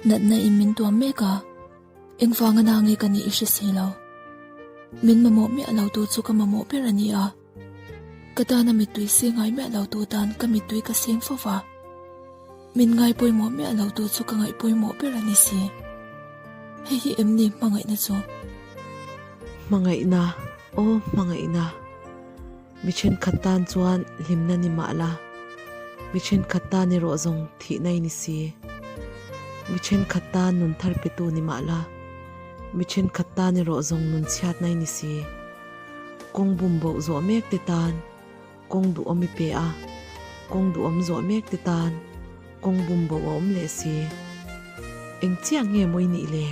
Natna in min tuam mek a, engvanga na nge ka nih i hre si lo. Min mamawh miah lo tu chu ka mamawh ber a ni a. Ka tana mittui seng ngai miah lo tu tan ka mittui ka seng fo va. Min ngai pawimawh miah lo tu chu ka ngaih pawimawh ber a ni si. Hei hi em ni hmangaihna chu? Hmangaihna, aw hmangaihna. Mi thenkhat tan chuan hlimna ni mah la, mi thenkhat tan erawh zawng thihna i ni si. Mi thenkhat tan nun thar petu ni mah la, mi thenkhat tan erawh zawng nun chhiatna i ni si. Kawng bum boh zawh mek te tan kawng duhawm i pe a, kawng duhawm zawh mek te tan kawng bum boh a awm leh si. Eng chiah nge maw i nih le?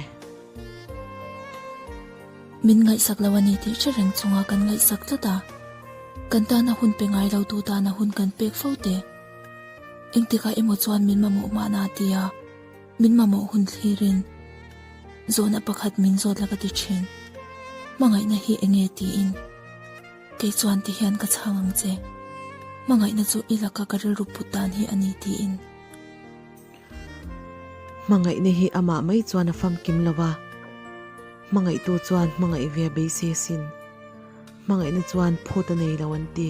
Min ngaihsak lo a ni tih hre reng chunga kan ngaihsak tlat a, kan tana hun pe ngai lo tu tana hun kan pek fo te. Engtikah emaw chuan min mamawh mahna a ti a, min mamawh hun thlirin zawhna pakhat min zawt la ka ti thin. Hmangaihna hi enge tiin kei chuan ti hian ka chhang ang che. Hmangaihna chu i laka ka rilru put dan hi a ni tiin. Hmangaihna hi amah mai chuan a famkim lo a, hmangaihtu chuan hmangaih ve a beisei asin. Hmangaihna chuan phut a nei lo an ti.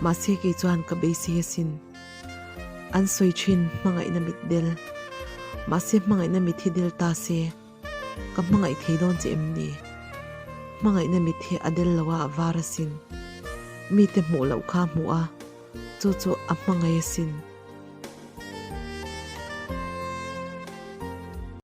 Mahse kei chuan ka beisei asin. An sawi thin hmangaihna mit del. Mahse hmangaihna mit hi del ta se, ka hmangaih thei dawn che em ni? Hmangaihna mit hi a del lo a, a var asin. Mite hmuh loh kha a hmuh a, chu chu a hmangaih asin.